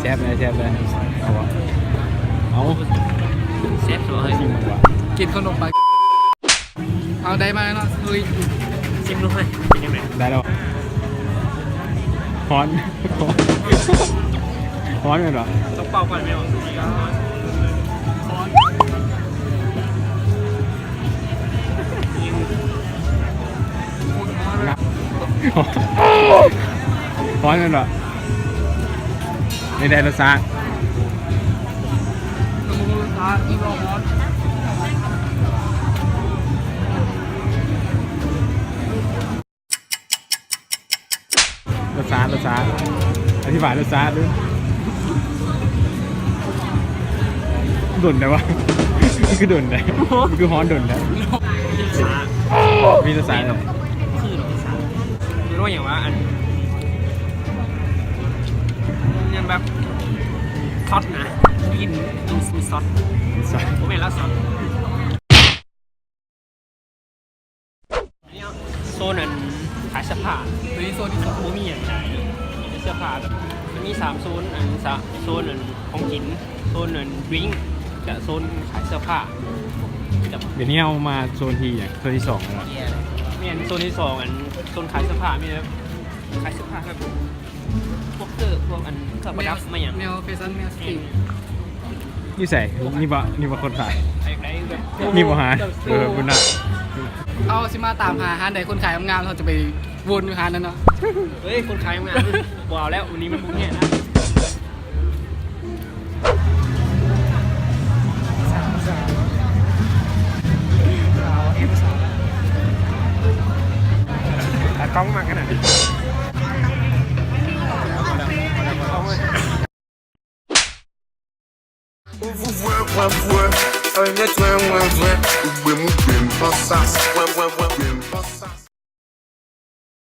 ແຊບເລີຍ ແຊບເລີຍ ເອົາບໍ່ ເອົາ ແຊບເລີຍ ກິນຂະໜົມປັງ. ເອົາ ໄດ້ມາແລ້ວເນາະ ລຸຍ ຊິມດູເຮີ້ຍ ເປັນຈັ່ງໃດ? ໄດ້ແລ້ວ ຮ້ອນ ຮ້ອນແມ່ນບໍ່? ຕ້ອງເປົ່າກ່ອນແມ່ນບໍ່? ຮ້ອນ ຮ້ອນແມ່ນບໍ່? ເປັນໃດລົດຊາດ? ລົດຊາດ ລົດຊາດ ອະທິບາຍລົດຊາດເດີ້. ດົນແທ້ວະ ມັນຄືດົນແທ້ ມັນຄືຮ້ອນດົນແທ້ ມີລົດຊາດ ມີລົດຊາດ ຄືລົດຊາດ ເອີ້ນວ່າຫຍັງວະ ອັນ ຍັງແບບ ຊອດນະ ກິນ ມີ ມີຊອດ ຊອດ ບໍ່ແມ່ນລະ ຊອດ. ໂຊນອັນຂາຍເສື້ອຜ້າ ໂຕນີ້ໂຊນທີ່ສອງ ບໍ່ມີຫຍັງຂາຍ ເສື້ອຜ້າແບບ ມັນມີສາມໂຊນ ອັນ ສາ ໂຊນອັນຂອງກິນ ໂຊນອັນດຣິງ ແລະ ໂຊນຂາຍເສື້ອຜ້າ. ດຽວນີ້ເຮົາມາໂຊນທີ່ຫຍັງ? ໂຊນທີ່ສອງແລ້ວ ແມ່ນ ໂຊນທີ່ສອງ ອັນ ໂຊນຂາຍເສື້ອຜ້າ ມີແບບ ຂາຍເສື້ອຜ້າແບບ ພວກເກີບ ພວກອັນເຄື່ອງປະດັບມາຫຍັງ ແນວແຟຊັນ ແນວສະຕຣີດ. ຢູ່ໃສ? ນີ້ບໍ່ ນີ້ບໍ່ຄົນຂາຍ? ນີ້ບໍ່ຮ້ານ? ເອີ ພຸ້ນນະ. ເຮົາຊິມາຕາມຫາຮ້ານໃດຄົນຂາຍງາມໆ ເຮົາຈະໄປວົນຢູ່ຮ້ານນັ້ນເນາະ. ເຮີ້ຍ ຄົນຂາຍງາມໆ ບໍ່ເອົາແລ້ວ ມື້ນີ້ມັນບໍ່ແຍະນະ. ຕາກ້ອງມັກຂະໜາດນີ້.